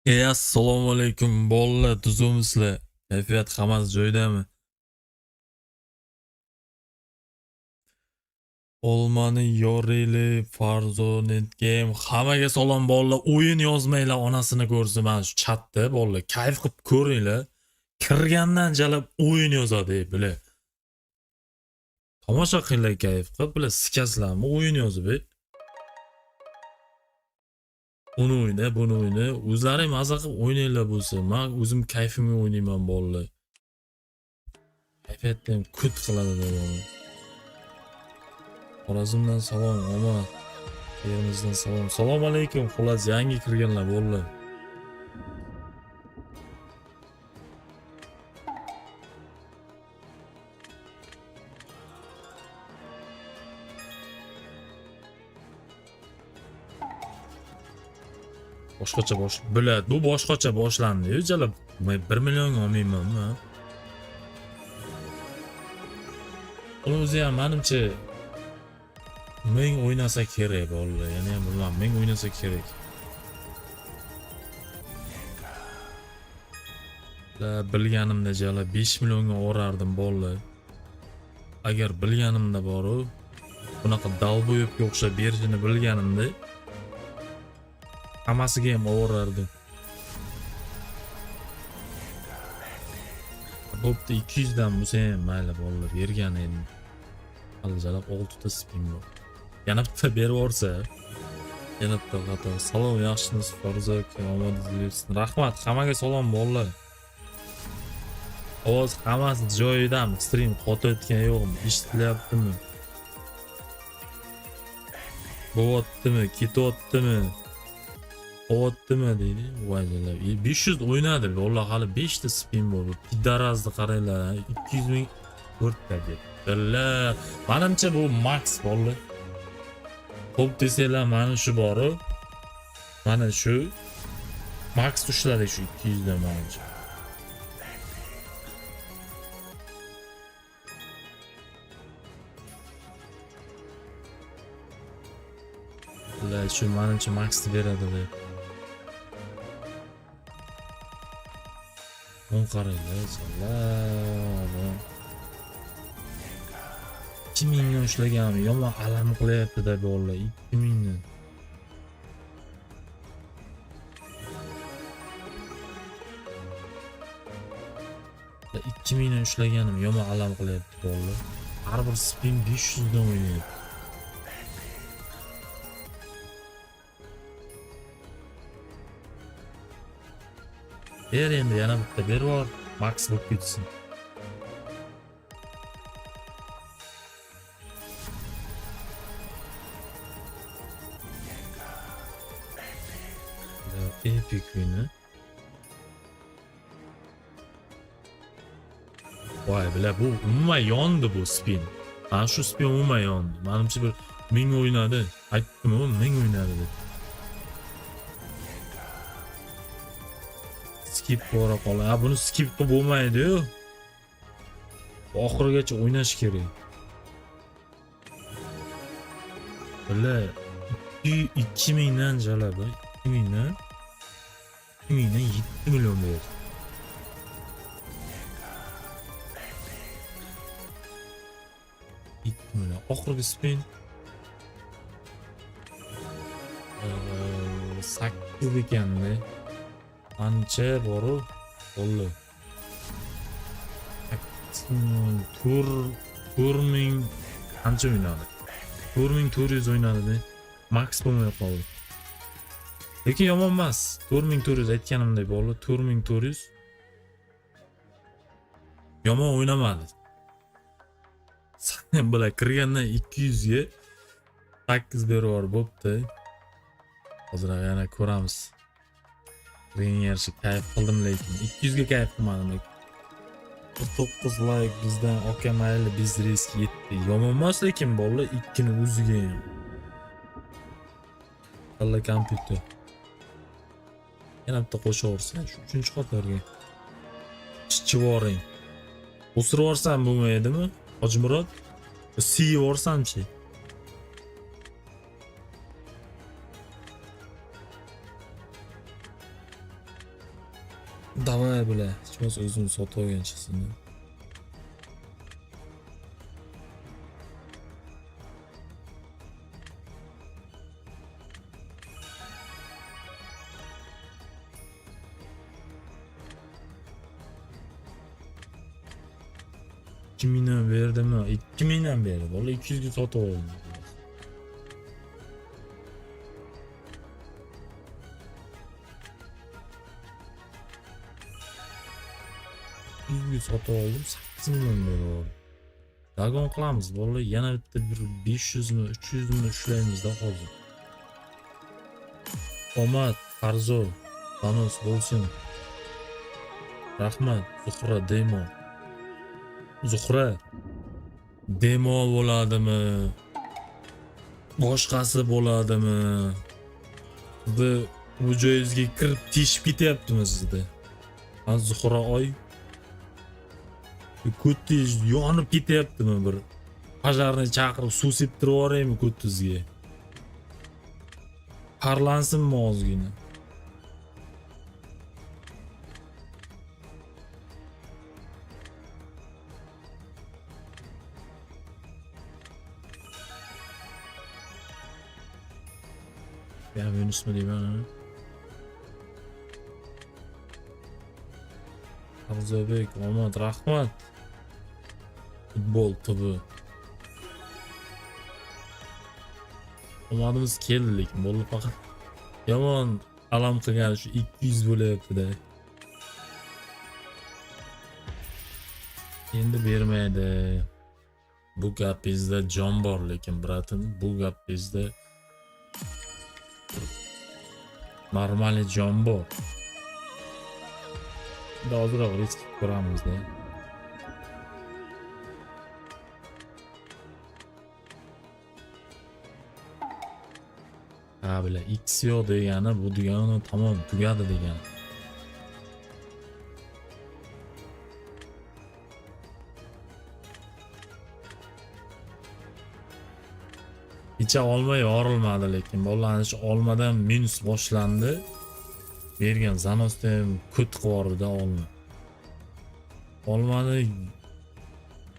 Assalomu alaykum bolalar, tuzukmisizlar? Kayfiyat hammasi joyidami? Olmani yorili Farzonet Game. Hammaga salom bolalar. O'yin yozmanglar, onasini ko'rsin mana shu chatda bolalar. Kayf qilib ko'ringlar. Kirgandan jalab o'yin yozadi, bular. Tomosha qilinglar kayf qilib, bular sikasizlarmi o'yin yozib? Uni o'yna, buni o'yna. O'zlaring maza qilib o'ynanglar bo'lsa. Men o'zim kayfimga o'ynayman bolalar. Kayfiyatni ham ko't qiladi bolalar. Xorazmdan salom, omad. Yerimizdan salom. Salom alaykum, xullas yangi kirganlar bolalar. Boshqacha bosh biladi, bu boshqacha boshlandi-yu, jalab. Men 1 millionga olmayman-mi? Uni o'zi ham menimcha ming o'ynasa kerak bolalar, yana ham bilmadim, ming o'ynasa kerak. La bilganimda jala 5 millionga orardim bolalar. Agar bilganimda boru bunaqa dalbo'yobga o'xshab berishini bilganimda hammasiga ham orardim. Bo'pti, 200 dan bo'lsa ham mayli bolalar, bergan edim. Hali jalab 6 ta spin bor. Yana bitta berib yuborsa, yana bitta xato. Salom, yaxshimisiz Farruza aka, omadingiz bersin. Rahmat, hammaga salom bolalar. Ovoz hammasi joyidami? Stream qotayotgani yo'qmi? Eshitilyaptimi? Bo'lyaptimi? Ketyaptimi? Bo'lyaptimi deydi. Voy jalab. 500 o'ynadi. Vallahi hali 5 ta spin bor. Pidarazni qaranglar, 200 ming to'rtta deb. Billa, manimcha bu max bolalar. Xo'p desanglar, mana shu boru. Mana shu max ushladi shu 200 dan manimcha. Billa, shu manimcha maxni beradi deb. Buni qaranglar, jalab. 2000 dan ushlaganim yomon alam qilyapti-da bolalar, 2000 dan. La 2000 dan ushlaganim yomon alam qilyapti bolalar. Har bir spin 500 dan o'ynayapti. Ber endi yana bitta berib yubor, max bo'lib ketsin. La epic win. Voy bila, bu umuman yondi bu spin. Mana shu spin umuman yondi. Menimcha bir 1000 o'ynadi. Aytdim-ku, 1000 o'ynadi deb. Skip bora qoladi. Ha, buni skip qilib bo'lmaydi-yu. Oxirigacha o'ynash kerak. Bila 2000 dan jalab, 2000 dan 2000 dan 7 million berdi. 7 million. Oxirgi spin 8 ekanda. Ancha boru bo'ldi. 4 4000 qancha o'ynadi? 4400 o'ynadi. Max bo'lmay qoldi. Lekin yomon emas. 4400 aytganimdek bo'ldi. 4400 yomon o'ynamadi. Bular kirgandan 200 ga 8 berib yubor bo'pti. Hozir yana ko'ramiz. Kirganga yarasha kayf qildim lekin 200 ga kayf qilmadim lekin. 9 like bizdan aka, mayli, biz risk yetdi. Yomon emas lekin bolalar, ikkini o'ziga ham. Alla kompyuter. Yana bitta qo'shaversan shu 3-qatorga. Chichib yuboring. O'sirib yuborsam bo'lmaydimi? Hojimurod? Siyib yuborsamchi? Давай, бля, hech bo'lmasa o'zim sotib olgan chiqsin. Ikki mingdan berdimi? 2000 dan berdi. Bola 200 ga sotib oldim. Yuzga sotib oldim, 8 million berib. Dagon qilamiz, bola, yana bitta bir 500 mi, 300 mi ushlaymizda hozir. Omad, Farzo, Thanos bo'lsin. Rahmat, Zuhra demo. Zuhra demo bo'ladimi? Boshqasi bo'ladimi? Sizni bu joyingizga kirib teshib ketyaptimi sizni? Ha, Zuhra oy. Ko'tingiz yonib ketyaptimi bir? Пожарный chaqirib suv septirib yuboraymi ko'tingizga? Parlansinmi ozgina? Ya Yunusmi deyman ha? Arzobek, omad, rahmat. Futbol TV. Omadimiz keldi lekin bo'ldi, faqat yomon alam qilgani shu 200 bo'lyapti-da. Endi bermaydi. Bu gapingizda jon bor lekin, братан, bu gapingizda нормальный jon bor. Endi ozroq risk ko'ramizda. Ha, бля, X yo'q degani, bu degani tamom, tugadi degani. Kecha olma yorilmadi lekin bolalarni shu olmadan minus boshlandi. Bergan занос da ham ko't qilib yubordi olma. Olmani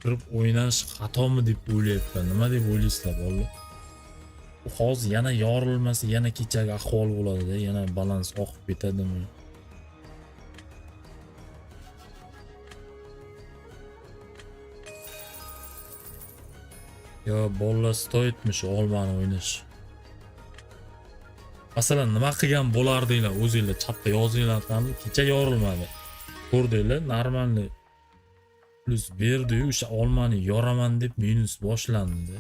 kirib o'ynash xatomi deb o'ylayapman. Nima deb o'ylaysizlar, bolalar? Bu hozir yana yorilmasa yana kechagi ahvol bo'ladida, yana balans oqib ketadimi? Yo, bolalar стоит mi shu olmani o'ynash? Masalan, nima qilgan bo'lardinglar o'zinglar chatda yozinglar ham, kecha yorilmadi. Ko'rdinglar, нормальный plyus berdi-yu, o'sha olmani yoraman deb minus boshlandi.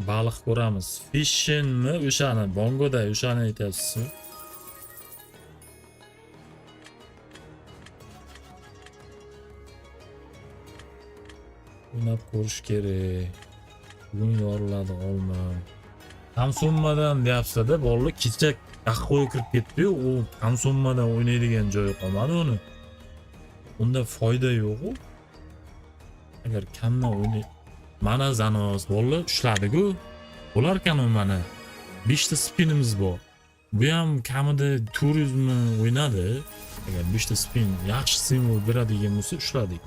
Baliq ko'ramiz. Fishinmi o'shani, bongoda o'shani aytyapsizmi? O'ynab ko'rish kerak. Bugun yoriladi olma. Kam summadan deyapsizlar-da, bolalar kecha qahvaga kirib ketdi-yu, u kam summadan o'ynaydigan joyi qolmadi uni. Unda foyda yo'q-u. Agar kamdan o'ynay. Mana занос, bolalar ushladi-ku. Bo'larkan u mana. 5 ta spinimiz bor. Bu ham kamida 400 mi o'ynadi. Agar 5 ta spin yaxshi simvol beradigan bo'lsa ushladik.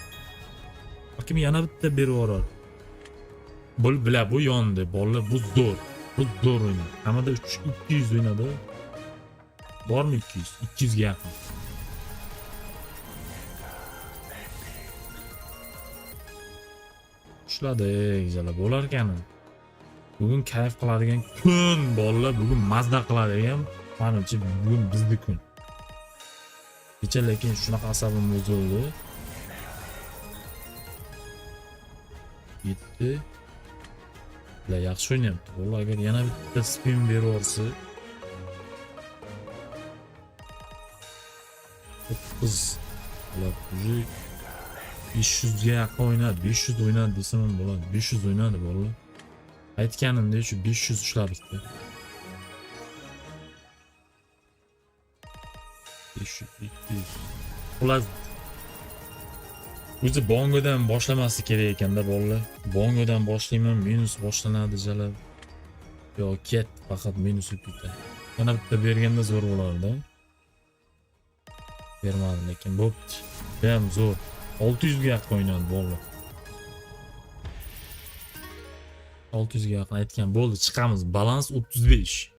Balkim yana bitta berib yuborar. Bul bila bu yondi, bolalar, bu zo'r. Bu zo'r o'ynadi. Kamida 3 200 o'ynadi. Bormi 200? 200 ga yaqin. Ushladik, jala bo'larkan. Bugun kayf qiladigan kun, bolalar, bugun mazza qiladigan, manimcha bugun bizni kun. Kecha lekin shunaqa asabim buzildi. Yetti. La yaxshi o'ynayapti. Bola agar yana bitta spin berib yuborsa 9 ular уже 500 ga yaqin o'ynadi. 500 o'ynadi desam ham bo'ladi. 500 o'ynadi bolalar. Aytganimdek shu 500 ushladikda. 500, 200. Xullas, o'zi bongodan boshlamaslik kerak ekanda, bolalar. Bongodan boshlayman, minus boshlanadi jalab. Yo, ket, faqat minus ketadi. Yana bitta berganda zo'r bo'lardi. Bermadi lekin, bo'pti. Bu ham zo'r. 600 ga yaqin o'ynadi bolalar. 600 ga yaqin aytgan bo'ldi, chiqamiz. Balans 35.